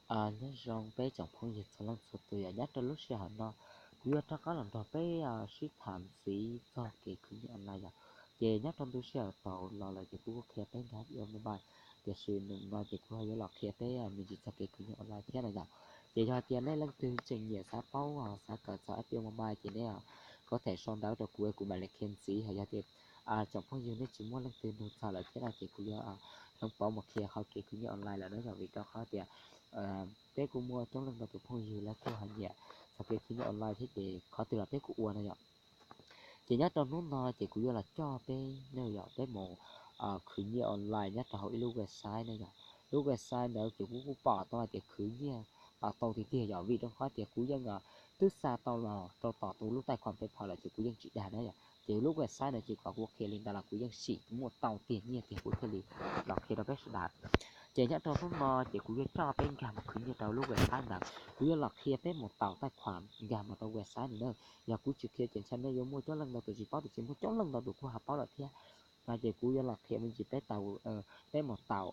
Nyob zoo peb tsoom phooj ywg txhua leej txhua tus yom, nyob rau lub sij hawm no kuv yuav rov qab los nrog peb sib tham ntxiv txog kev khwv nyiaj online yom. Ces nyob rau ntu sij hawm thaum los lawm ces kuv kuj qhia peb nkag F P O Mobile, tiam sis nim no ces kuv ho yuav los qhia peb me ntsis txog kev khwv nyiaj online thiab no yom. Ces yog hais tias nej leej twg tseem nyiam xav paub xav kawm txog F P O Mobile ces nej có thể sau ntawv rau kuv, kuv mam li qhia ntxiv. Ho yog tias tsoom phooj ywg nej tsis muaj leej twg nug txog lawm thiab no ces kuv yuav hloov pauv mus qhia qhov kev khwv nyiaj online lawm na yom, vim rau qhov tias peb kuj muaj coob leej ntau tus phooj ywg lawv kuj ho nyiam txog kev khwv nyiaj online thiab ces qhov twg los peb kuj ua no yom. Ces nyob rau hnub no ces kuv yuav los coj peb ne yom, peb mus khwv nyiaj online nyob rau hauv ib lub website ne yom. Lub website ntawd ces kuv kuj pom tau hais tias khwv nyiaj tau tiag tiag yom, vim rau qhov tias kuv yeej twb xa tau los rau tom tus lub taij khuam PayPal lawm ces kuv yeej tsis dag na yom. Ces lub website no ces kom kuv qhia li ntawd los kuv yeej sim muaj tau tiag nyiaj tiag kuv thiaj li los qhia rau peb sawv daws. Ces nyob rau hnub no ces kuv yuav coj peb nkag mus khwv nyiaj rau lub website ntawd, kuv yuav los qhia peb mus taus taij khuam nkag mus rau website ntawd na. Yog kuv tsis qhia ces ntshai nej yuav muaj coob leej ntau tus tsis paub, tiam sis muaj coob leej ntau tus kuj ho paub lawm thiab. No ces kuv yuav los qhia me ntsis peb taus, peb mus taus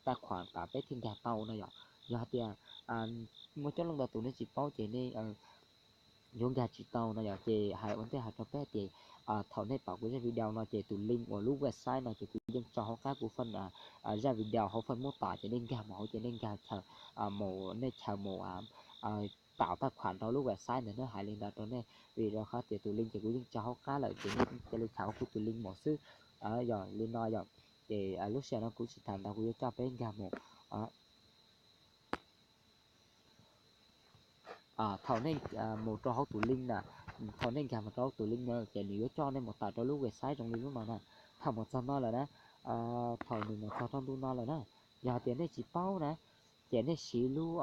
taij khuam tas peb thiaj nkag tau no yom. Yog hais tias muaj coob leej ntau tus nej tsis paub ces nej yuav nkag tsis tau no yom. Ces hais ua ntej hais rau peb tias thaum nej pom kuv zaj video no ces tus link uas lub website no ces kuv yeej tso hauv qab kuv zaj video hauv Facebook tom, ces nej nkag mus hauv ces nej nkag chaw mus, nej chaw mus taus taij khuam rau lub website ntawd na, hais li ntawd rau nej. Vim rau qhov tias tus link ces kuv yeej tso hauv qab lawm ces nej cia li chaw kuv tus link mus xwb. Yog li no yom, ces lub sij hawm no kuv tsis tham ntau, kuv yuav coj peb nkag mus. Thaum nej mus rau hauv tus link na, thaum nej nkag mus rau hauv tus link na ces nws yuav coj nej mus taus rau lub website zoo li lub no na. Thaum mus txog no lawm na, thaum nws mus txog rau ntu no lawm na, yog hais tias nej tsis paub na, ces nej siv lub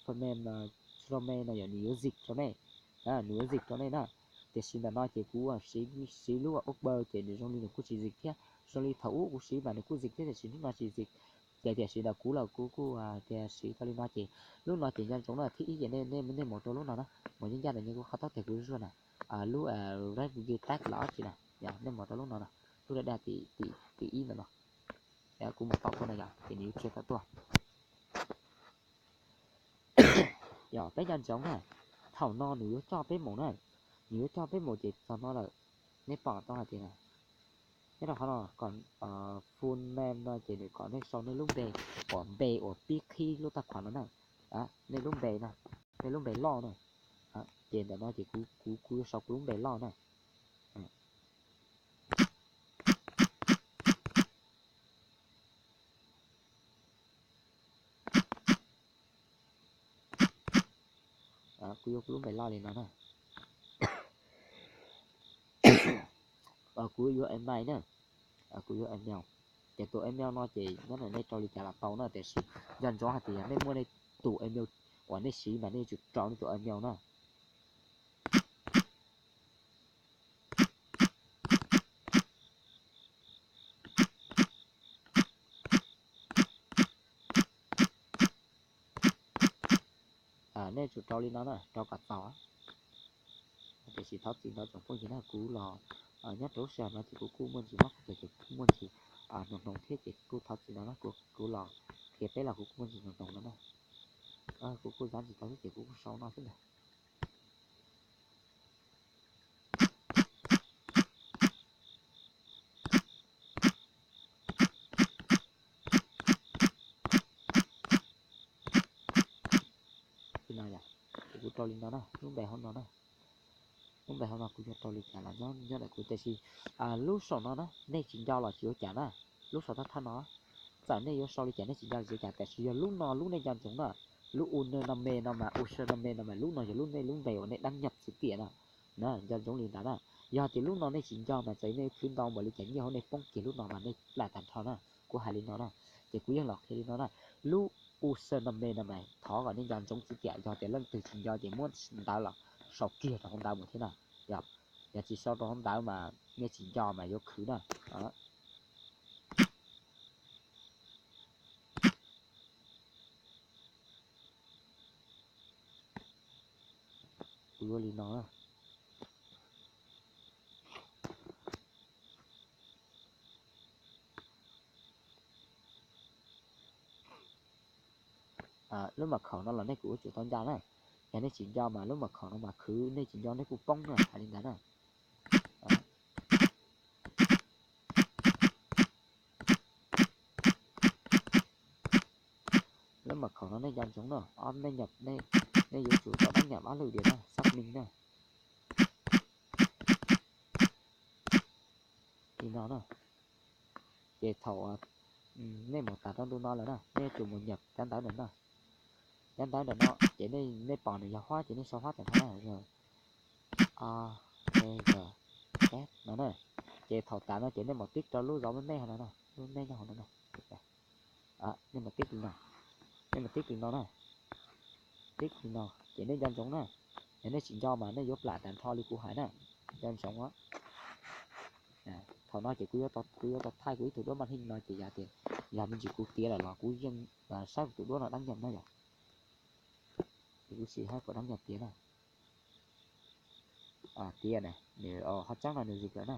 phần mềm Chrome no yom, nws yuav dịch rau nej, nws yuav dịch rau nej na. Tiam sis ntawm no ces kuv siv lub Opera ces nws zoo li nws kuj tsis dịch thiab. Zoo li thaum ub kuv siv mas nws kuj dịch thiab, tiam sis hnub no tsis dịch. Ces tiam sis ntawm kuv los kuv kuj tias siv tau li no ces lub no ces nco ntsoov na, thib ib ces nej mus rau lub no na, mus ncaj ncaj ntawm kuv qhov taub tes kuv zuaj na, lub Red Bull Tag los tsis na, nej mus rau lub no na, lub dag dag tim ib ntawm no. Kuv mus tau tuaj no yom, ces nws yuav tshwm tau tuaj. Yog peb nco ntsoov na, thaum no nws yuav coj peb mus na, nws yuav coj peb mus ces txog no lawm, nej pom tau hais tias nyob rau qhov no kom full name no ces nws kom nej sau nej lub npe, uas npe uas pib qhib lub taij khuam no na, nej lub npe no, nej lub npe loj na. Ces ntawm no ces kuv kuv kuv yuav sau kuv lub npe loj na. Kuv yuav kuv lub npe loj li no na. Kuv yuav email na, kuv yuav email. Ces tus email no ces nyob ntawm nej rau li cas los tau na, tiam sis nco ntsoov hais tias yog nej muaj nej tus email uas nej siv mas nej yuav tsum rau nej tus email na. Nej yuav tsum rau li no na, rau kom txaus. Tiam sis thov txim ntau tsoom phooj ywg na, kuv los nyob rau lub sij hawm no ces kuv kuj muaj ntsis mob qhov ces kuv kuj muaj ntsis hnoos hnoos thiab ces kuj thov txim ntau na, kuv los qhia peb los kuv kuj muaj ntsis hnoos hnoos no na. Kuv kuj xav tsis tau xwb ces kuv kuj sau no xwb ntag. Li no yom, ces kuv rau li no na, lub npe hauv no na. Lub npe hauv no kuv yuav rau li cas los nyob nyob ntawm kuv, tiam sis lub saum no na nej tsis nco los tsis ua cas na. Lub saum thawj thawj no, txawm nej yuav sau li cas nej tsis nco los tsis ua cas, tiam sis yog lub no lub nej nco ntsoov na. Lub username no mas, username no mas lub no yog lub nej lub npe uas nej đăng nhập xwb tiag na. Na, nco ntsoov li ntawd na. Yog tias lub no nej tsis nco mas txawm nej khwv ntau npaum li cas nyiaj hauv nej poob kiag lub no mas nej plam tag nrho na. Kuv hais li no na, ces kuv yeej los qhia li no na. Lub username no mas thov kom nej nco ntsoov xwb tiag, yog tias leej twg tsis nco ces muab ntawv los sau kiag rau hauv ntawv mus thiab na. Yog, yog tsis sau rau hauv ntawv mas nej tsis nco mas yuav khwv na. Kuv yuav li no na. Lub mật khẩu no los nej kuj yuav tsum tau nco na. Yog nej tsis nco mas lub mật khẩu no mas khwv nej tsis nco nej kuj poob na, hais li ntawd na. Lub mật khẩu no nej nco ntsoov na, ob nej nhập, nej yuav tsum tau đăng nhập ob lwm diam na, xác minh na. Li no na. Ces thaum nej mus tas rau ntu no lawm na, nej yuav tsum mus nhập cov ntawv ntawm no. Cov ntawv ntawm no ces nej pom nws yog huab ces nej sau huab ntawm no na, o, e, g, s no na. Ces thaum tas no ces nej mus tib rau lub zov me me hauv no na, lub me nyob hauv no na. Nej mus tib li no, nej mus tib li no na. Tib li no ces nej nco ntsoov na. Yog nej tsis nco mas nej yuav plam tag nrho li kuv hais na. Nco ntsoov. Thaum no ces kuv yuav tau thaij kuv ib tug duab maj heej no ces yog tias, yog me ntsis kuv tiav lawm los kuv yeej saib kuv tus duab no đăng nhập na yom. Ces kuv sim hais kom đăng nhập tiav na. Tiav na, nws ho tseeb no nws dịch lawm na.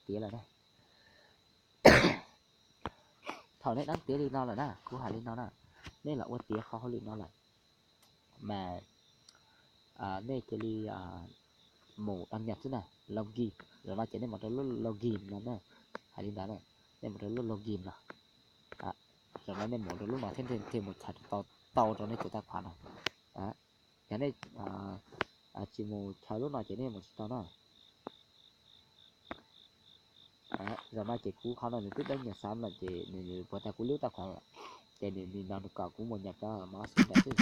Tiav lawm na. Thaum nej đăng tiav li no lawm na, kuv hais li no na, nej los ua tiav qhov hauj lwm no lawm mas nej cia li mus đăng nhập xwb na, login. Zaum no ces nej mus rau lub login no na, hais li ntawd na, nej mus rau lub login no. Zaum no nej mus rau lub no thiab thiaj mus chaws tau rau nej tus tài khoản no. Yog nej tsis mus chaws lub no ces nej mus tsis tau na. Zaum no ces kuv qhov no nws twb đăng nhập xong lawm ces nws puas tas kuv lub tài khoản lawm, ces nws nim no nws kom kuv mus nhập cov mov xwb ntawd xwb.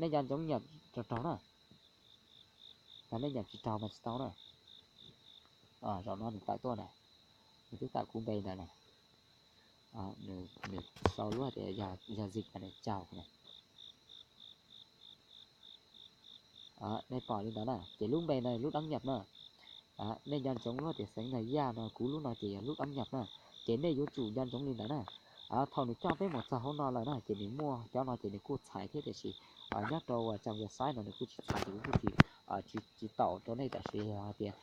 Nej nco ntsoov nhập raug raug na. Yog nej nhập tsis raug mas tsis tau na. Zaum no nws tawm tuaj na, nws twb tawm kuv npe ntawd na. Nws sau lub hais tias giao dịch mà nws chào na. Nej pom li ntawd na, ces lub npe no lub đăng nhập na. Nej nco ntsoov lub tias xeev Nais Yaj no, kuv lub no ces yog lub đăng nhập na. Ces nej yuav tsum nco ntsoov li ntawd na. Thaum nws coj peb mus txog hauv no lawm na ces nws muaj cov no ces nws kuj txhais thiab tiam sis nyob rau trang website no nws kuj tsis txhais ces kuv kuj tsis, tsis taus rau nej. Tiam sis yog hais tias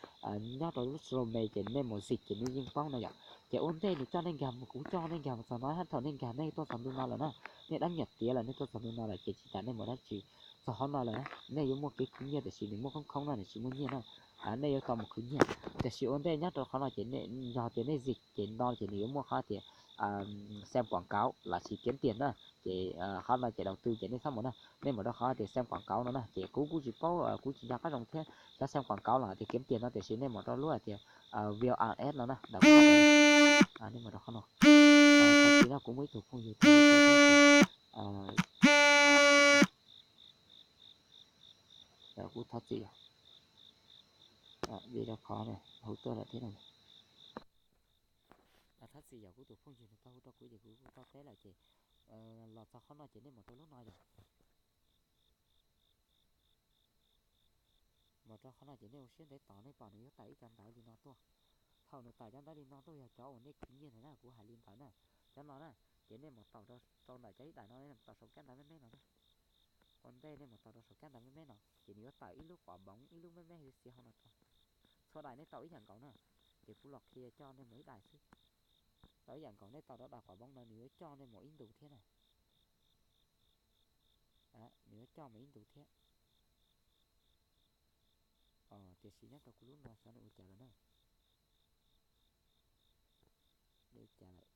nyob rau lub Chrome ces nej mus dịch ces nej yeej paub no yom. Ces ua ntej nws coj nej nkag mus, kuv coj nej nkag mus txog no, thaum nej nkag nej tuaj txog ntu no lawm na, nej đăng nhập tiav lawm nej tuaj txog ntu no lawm ces tsis tas nej mus dab tsi txog hauv no lawm, nej yuav muaj kev khwv nyiaj tiam sis nws muaj khoob khoob no nws tsis muaj nyiaj na. Nej yuav tau mus khwv nyiaj. Tiam sis ua ntej nyob rau qhov no ces yog tias nej dịch ces no ces nws yuav muaj qhov tias xem quảng cáo los sis kiếm tiền na. Ces qhov no ces đầu tư ces nej txhob mus na, nej mus rau qhov tias xem quảng cáo no na. Ces kuv kuj tsis paub, kuv tsis nco qab zoo thiab, cov xem quảng cáo los hais tias kiếm tiền no, tiam sis nej mus rau lub hais tias view ads no na, nej mus rau qhov no. Thaum no kuv muaj ib tug phooj ywg, kuv thov txim, vim rau qhov hu tuaj lawm thiab no. Thov txim yog kuv tus phooj ywg nws tau hu rau kuv ces kuv kuj tau teb lawm ces los txog qhov no ces nej mus rau lub no yog. Mus rau qhov no ces nej ua siab ntev tos, nej pom nws yuav tawm ib co ntawv li no tuaj. Thaum nws tawm cov ntawv li no tuaj yog cov uas nej khwv nyiaj ntawd na, kuv hais li ntawd na. Cov no na, ces nej mus taus rau ntawm cov ib daim no, nej mus taus saum kab ntawv me me no na. Ua ntej nej mus taus rau saum kab ntawv me me no ces nws yuav tawm ib lub quav bóng ib lub me me xiav xiav hauv no rau. Txhua daim nej tau ib yam nkaus na, ces kuv los qhia coj nej mus ib daim xwb. Tau ib yam nkaus nej tau rau daim quav bóng no nws yuav coj nej mus ib ntus thiab na. Nws yuav coj mus ib ntus thiab. Tiam sis nyob rau kuv lub no xyov nws ua cas lawm na. Nws ua cas lawm?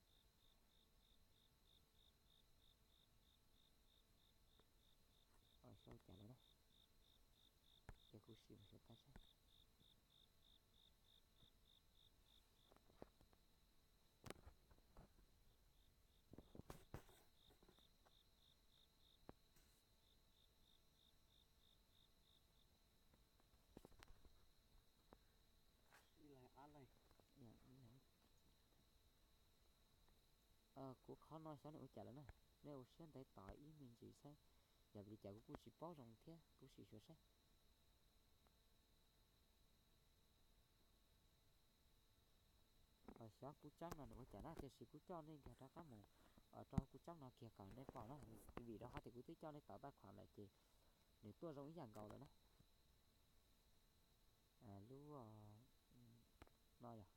Xyov ua cas lawm na. Ces kuv sim mus xyov tag saib. Kuv qhov no xyov nws ua cas lawm na. Nej ua siab ntev tos ib me ntsis saib. Yog vim li cas kuv kuj tsis paub zoo thiab, kuv sim xyuas saib. Xyov kuv tseeb no nws ua cas na, tiam sis kuv coj nej nkag rov qab mus rau kuv tseeb no kiag kom nej pom na. Vim rau qhov tias kuv twb coj nej tau tài khoản lawm ces nws tuaj zoo ib yam nkaus lawm na. Lub no yog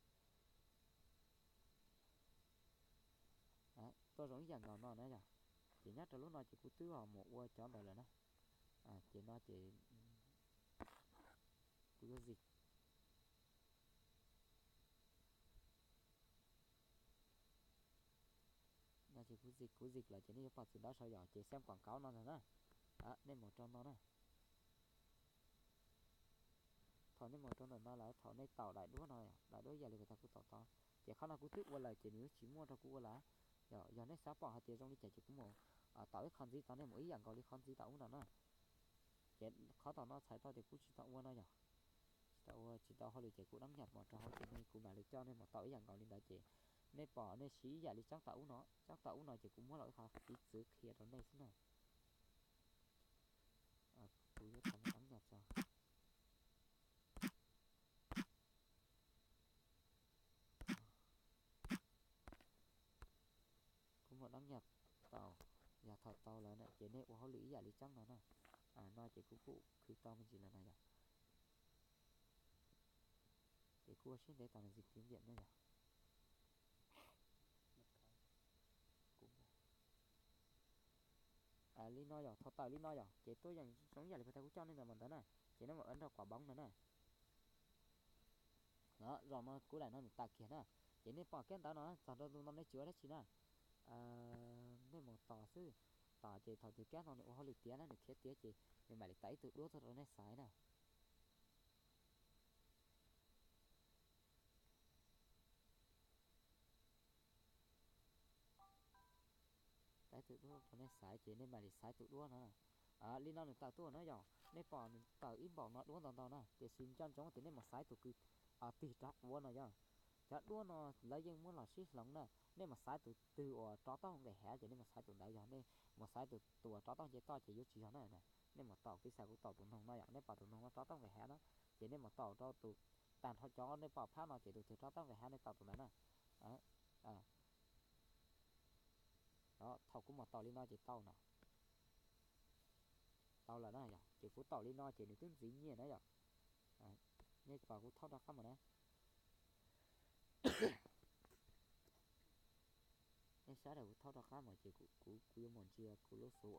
zoo ib yam nkaus no na yog. Ces nyob rau lub no ces kuv twb ho mus ua cov ntawd lawm na. Ces no ces kuv yuav zim. No ces kuv zim, kuv zim lawm ces nej yuav pom txwv ntaub saud yom, ces xem quảng cáo no ntag na. Nej mus rau no na. Thaum nej mus rau ntawm no lawm, thaum nej taus daim duab no, daim duab yam li uas kuv taus tod, ces qhov no kuv twb ua lawm ces nws yuav tsis muaj rau kuv ua lawm. Yog, yog nej xav pom hais tias zoo li cas ces kuv mus taus ib qho ntxiv tod, nej mus ib yam nkaus li qhov ntxiv tom ub no na. Ces qhov tom no txhais tau tias kuv tsis tau ua no yog, tsis tau ua, tsis tau hauj lwm ces kuv đăng nhập mus rau hauv ces nej, kuv mam li coj nej mus taus ib yam nkaus li ntawd ces nej pom nej siv ib yam li tsob tom ub no, tsob tom ub no ces kuv muab los ib qho piv txwv qhia rau nej xwb na. Kuv yuav tau mus đăng nhập tso. Kuv mus đăng nhập tau, yog thaum tau lawm na ces nej ua hauj lwm ib yam li tsob no na. No ces kuv kuj khwv tau me ntsis lawm na yog. Ces kuv ua siab ntev tos nws zim tiav npiam na yog. Li no yog, thaum tawm li no yog ces tuaj yeem zoo ib yam li uas kuv coj nej ntawd mas ntawd na, ces nej mam ua nrog quảng bóng ntawd na. Zaum no kuv daim no nws tawm kiag na, ces nej pom kiag ntawd no txog rau ntu no nej tsis ua dab tsi na. Nej mus tos xwb, tos ces thaum twg kab no nws ua hauj lwm tiav na, nws khiav tiav ces nws mam li tawm ib tug duab tuaj rau nej xaiv na. Tawm ib tug duab rau nej xaiv ces nej mam li xaiv tus duab no. Li no nws tawm tuaj na yog, nej pom nws tawm ib npaum no duab ntau ntau na, tiam sis nco ntsoov tias nej mus xaiv tus kws tig rov quav no yog. Cov duab no lawv yeej muab los sib hloov na, nej mus xaiv tus twg uas rov taub hau nqis hav ces nej mus xaiv tus ntawd, yog nej mus xaiv tus, tus uas rov taub hau nce toj ces yuav tsis yog na. Nej mus taus, piv xam kuv taus tus noog no yom, nej pom tus noog no rov taub hau nqis hav na, ces nej mus taus rau tus, tag nrho cov nej pom phab no ces tus twg rov taub hau nqis hav nej taus tus ntawd na. Thaum kuv mus taus li no ces tau no, tau lawm na yog, ces kuv taus li no ces nws twb ntxiv nyiaj na yom. Nej pom kuv thaub rov qab mus na. Nej saib, kuv thaub rov qab mus ces kuv, kuv yuav mus ntsia kuv lub xu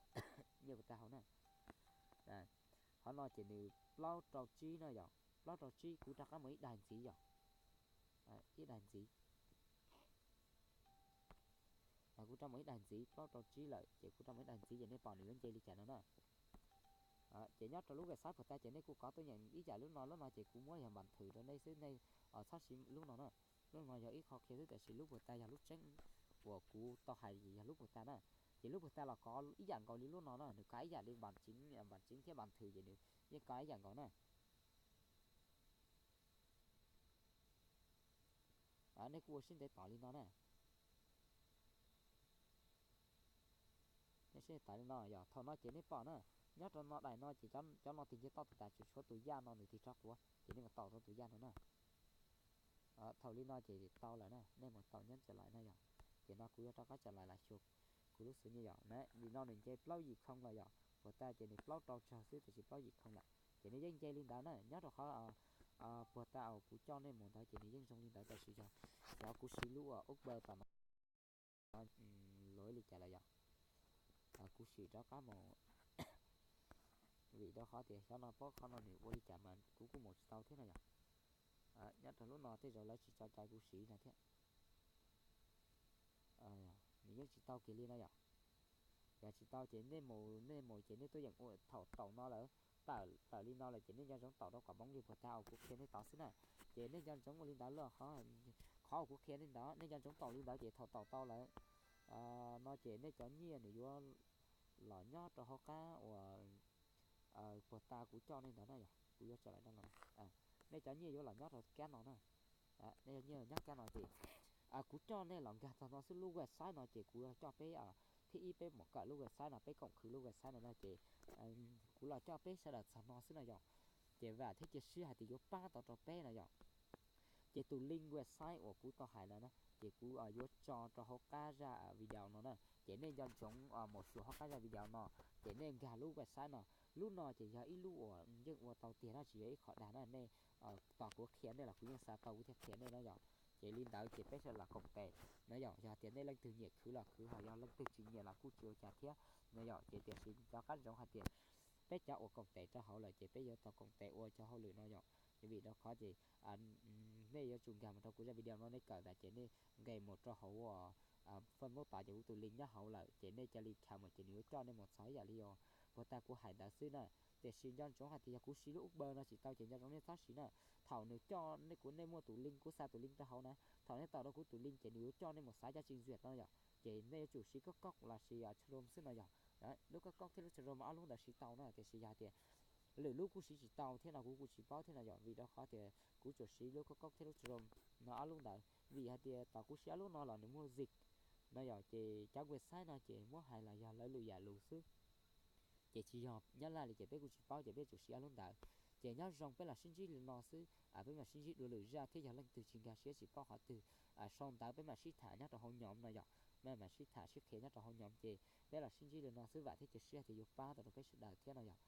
nyiaj puas tag hauv na. Qhov no ces nws plaub rau tsib na yom, plaub rau tsib, kuv rov qab mus ib daim ntxiv yom. Ib daim ntxiv. Kuv rov mus ib daim ntxiv, plaub rau tsib lawm ces kuv rov mus ib daim ntxiv ces nej pom nws yuav nce li cas no na. Ces nyob rau lub website puas tag ces nej kuj kov tuaj nyeem ib yam lub no, lub no ces kuv muab yog npas thwm rau nej xwb, nej txhob siv lub no na. Lub no yog ib qho qhia xwb, tiam sis lub puas tag yog lub tseeb uas kuv tau hais yog lub puas tag na. Ces lub puas tag los kov ib yam nkaus li lub no na, nws kov ib yam li npas tseeb, npas tseeb thiab npas thwm ces nws yeej kov ib yam nkaus na. Nej kuj ua siab ntev tos li no na. Nej siab ntev tos li no yog, thaum no ces nej pom na, nyob rau no daim no ces cov no tig nce toj tas tas, tsuas tshuav tus yaj no nws tig rov quav ces nej mus taus rau tus yaj no na. Thaum li no ces tau lawm na, nej mus taus nyob tsa lais na yog. Ces no kuv yuav rov qab tsa lais los xyuas kuv lub xu nyiaj yom. Nim no nws nce plaub yim khoo lawm yom, puas tag ces nws plaub rau tsawg xwb tiam sis plaub yim khoo lawm. Ces nws yeej nce li ntawd na, nyob rau qhov puas tag uas kuv coj nej mus ntawd ces nws yeej zoo li ntawd, tiam sis yog xyov kuv siv lub uas Uber tom no lov li cas lawm yom. Kuv sim rov qab mus, vim rau qhov tias xyov no pob qhov no nws ua li cas mas kuv kuj mus tsis tau thiab no yom. Nyob rau lub no tej zaum lawv tsis tso cai kuv siv no thiab. Nws yeej tsis tau kiag li no yom. Yog tsis tau ces nej mus, nej mus ces nej tuaj yeem ua thaum taum no lawm, tawm, tawm li no lawm ces nej nco ntsoov taum rau kom poob li puas tag uas kuv qhia nej tod xwb na. Ces nej nco ntsoov ua li ntawd los qhov, qhov uas kuv qhia nej ntawd nej nco ntsoov taum li ntawd ces thaum taum tau lawm no ces nej cov nyiaj nws yuav los nyob rau hauv qab uas puas tag kuv coj nej ntawd na yog. Kuv yuav tsa lais no los, nej cov nyiaj yuav los nyob rau kab no na. Nej cov nyiaj los nyob kab no ces kuv coj nej los nkag txog no xwb, lub website no ces kuv coj peb, thib ib peb mus kawm lub website no, peb koom khwv lub website no no ces kuv los coj peb sawv daws txog no xwb no yog. Ces vam thiab cia siab hais tias yuav pab tau rau peb no yog. Ces tus link website uas kuv tau hais no na ces kuv yuav tso rau hauv qab zaj video no na, ces nej nco ntsoov mus xyuas hauv qab zaj video no, ces nej nkag lub website no. Lub no ces yog ib lub uas yeej ua tau tiag na, tsis yog ib qho dag na. Nej tos kuv qhia nej los kuv yeej xav tau kuv thiaj qhia nej na yog. Ces li ntawd ces peb sawv los koom tes no yom, yog tias nej leej twg nyiam khwv los khwv, ho yog leej twg tsis nyiam los kuj tsis ua cas thiab no yom. Ces tiam sis nco qab ntsoov hais tias peb cov uas koom tes rau hauv lawm ces peb yuav tau koom tes ua cov hauj lwm no yom. Vim rau qhov ces nej yuav tsum nkag mus rau kuv zaj video no nej kawm tas ces nej nqes mus rau hauv Facebook tod ces kuv tus link nyob hauv lawm ces nej cia li nkag mus ces nws yuav coj nej mus txog ib yam li os puag ta kuv hais ntawd xwb na. Tiam sis nco ntsoov hais tias yog kuv siv lub Uber no tsis tau ces nco ntsoov nej txhob siv na. Thaum nws coj nej, kuv, nej muaj tus link, kuv xa tus link rau hauv na, thaum nej tau rau kuv tus link ces nws yuav coj nej mus xav cov tsis ntxias no yom. Ces nej yuav tsum siv Caucao los sis Chrome xwb no yog. Lub Caucao thiab lub Chrome ob lub ntawd siv tau na, tiam sis yog tias lwm lub kuj siv tsis tau thiab no kuv kuj tsis paub thiab no yom, vim rau qhov tias kuv tsuas siv lub Caucao thiab lub Chrome no ob lub ntawd, vim hais tias thaum kuv siv ob lub no los nws muaj zim no yom, ces cov website no ces muab hais los yog lawv lwm yam lus xwb. Ces tsis yog Nyab Laj li ces peb kuj tsis paub ces peb tsum siv ob lub ntawd. Ces nyob zoo peb los sib ntsib li no xwb, peb mam sib ntsib dua lwm zaj thiab yog leej twg tsis nkag siab tsis paub qhov twg sau ntawv peb mam sib tham nyob rau hauv nhóm no yom, peb mam sib tham sib qhia nyob rau hauv nhóm ces peb los sib ntsib li no xwb, vam thiab cia siab tias yuav pab tau rau peb sawv daws thiab no yom.